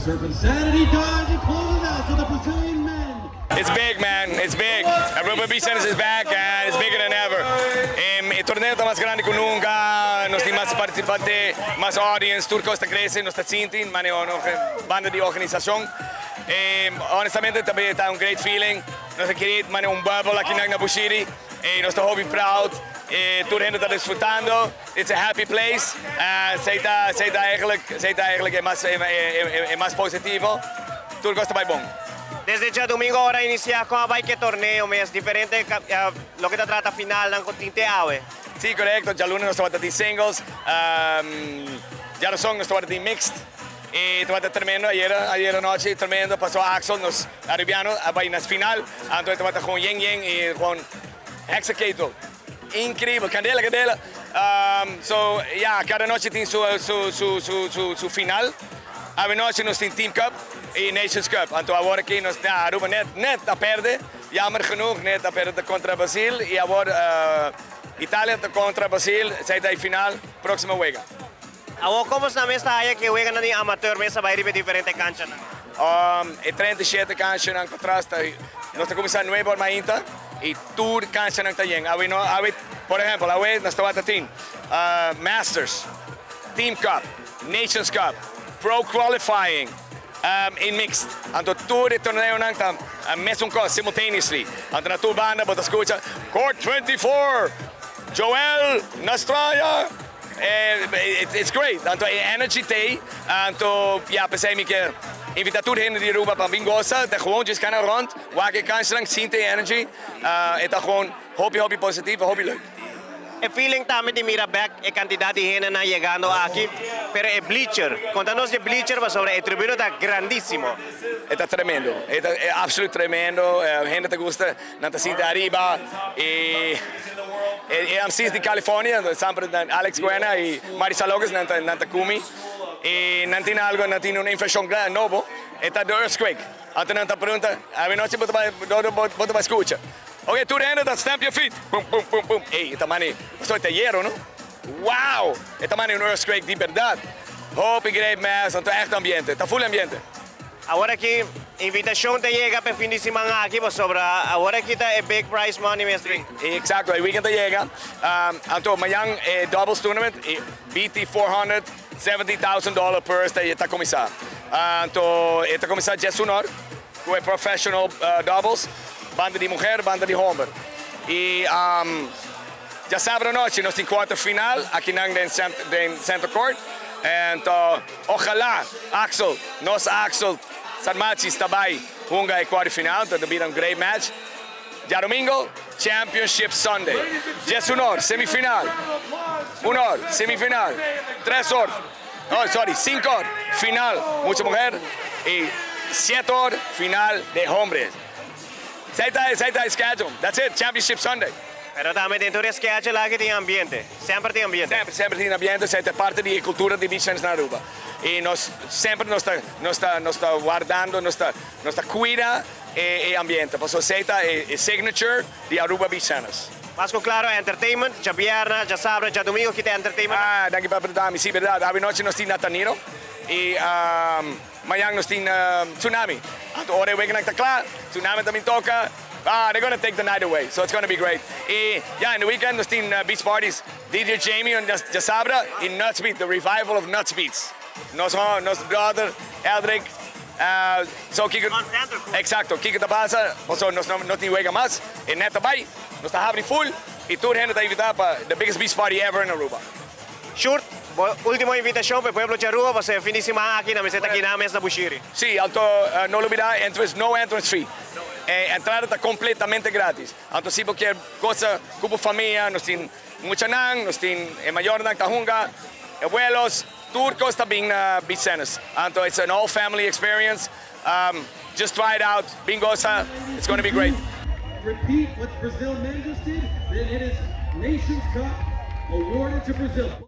Serve Insanity dives and closes out to the Brazilian men. It's big, man. It's big. Aruba Beach Tennis is back and it's bigger than ever. E torneo ta mas grandi cu nunca, nos tin mas participante, mas audience, tur cos ta crece, nos ta sinti, manera banda di organisacion. Honestamente, tambe ta un great feeling. Nos a create manera un bubble aki na Bushiri y nos ta hopi proud. Tur hende ta disfrutando. It's a happy place. Esey ta eigenlijk e mas positivo. Tur cos ta bay bon. Desde diadomingo ora a inicia con bay cu torneo mes diferente, loke ta trata final nan tin te awe. Si, correcto. Dialuna nos tabata tin singles. Diarazon nos tabata tin mixed. Y tabata tremendo ayera nochi, tremendo. Paso Axel, nos Arubiano, a bay na final. Anto tabata gewoon yen yen y gewoon hexaketel. Increibel, candela, candela. So, yeah, cada nochi tin su final. Anochi nos tin Team Cup y Nations Cup. Anto awor aki nos, ja, Aruba net, net a perde. Jammer genoeg, net a perde contra Brasil. Y awor Italia ta contra Brasil, esey ta final, proximo wega. Awor con na mes ta cu wega na amateur mes bay riba diferente cancha nan? E 37 cancha nan patras, ta, nos ta cuminsa 9 or mainta y tur cancha nan ta yen. Awe no, awe, por ehempel, awe nos tabata tin Masters, Team Cup, Nations Cup, Pro Qualifying, in mixed. Anto tur torneo nan ta mesun cos simultaneously. Anto na tur banda bo ta scucha Court 24, Joel Nastraya. It's great. Anto energy t'ey. Anto ja, pesey mi kier invita tur hende di Aruba pa bin goza, ta gewoon just cana rond, wak e cancha, sinti energy. Ta gewoon hopi hopi positivo, hopi leuk. E feeling tambe di mira back e cantidad di hende nan yegando aki, pero e bleacher, conta nos di bleacher sobre e tribuna ta grandisimo. Ta tremendo, ta absoluto tremendo. Hende ta gusta, nan ta sinti ariba y MCs di California, semper Alex Buena y Marisa Lopez nan ta cu mi. Y nan tin algo, nan tin un invencion grandi nobo, ta the earthquake. Anto nan ta pregunta, anochi bo ta scucha. Ok, tur hende ta stamp your feet. Boom, boom, boom, boom. Ey, ta mane, esey ta yero, no? Wow! Ta mane un earthquake di berdad. Hopi great mes, anto echt ambiente, ta full ambiente. Awor aki, invitacion ta yega pa fin di siman aki, sobre awor aki ta e big prize money mes. Exacto, e weekend ta yega. Anto, mañan e doubles tournament, e BT 400, $70,000 purse ta cuminsa. Anto, ta cuminsa 11 or, cu e professional doubles, banda di muhe, banda di homber. Y diasabra anochi nos tin quarter final aki na Center Court. Anto, ohala, Axel, nos Axel Sarmachi ta bay hunga e quarter final, anto ta un great match. Diadomingo, Championship Sunday. 11 or, semifinal. 1 or, semifinal. 3 or, oh, sorry, 5 or, final, mucha muhe. Y 7 or, final di homber. Esey ta schedule. That's it, Championship Sunday. Pero tambe den tur schedule aki tin ambiente. Semper tin ambiente. Semper, semper tin ambiente, esey ta parti di cultura di beach tennis na Aruba. Y nos semper nos ta wardando, nos ta cuida e ambiente. Paso esey ta e signature di Aruba Beach Tennis. Mas claro, entertainment, diabierna, diasabra, diadomingo cu tin entertainment. Ah, danki pa pregunta. Si, berdad. Anochi nos tin Nataniro y mañan nos tin Tsunami. Anto ora weekend ta cla, Tsunami tambe toca. Ah, they're gonna take the night away, so it's gonna be great. Y yeah, in the weekend nos tin beach parties. DJ Jamie and diasabra y Nuts Beat, the revival of Nuts Beats. Nos brother Eldrick. So kico, exacto, kico ta pasa, so nos no tin wega mas, y net bay, nos ta habri full y tur hende ta invita pa the biggest beach party ever in Aruba. Short, ultimo invitacion pa e pueblo di Aruba, pa fin di siman aki na meseta aki na mes na Bushiri. Si, anto no lubida, entrance, no entrance fee. Entrada ta completamente gratis. Anto si bo kier goza cu famia, nos tin muchanan, nos tin mayornan ta hunga, abuelos, tur cos ta bin na beach tennis. Anto it's an all family experience. Just try it out, bin goza, it's going to be great. Repeat what Brazil men just did, then it is Nations Cup awarded to Brazil.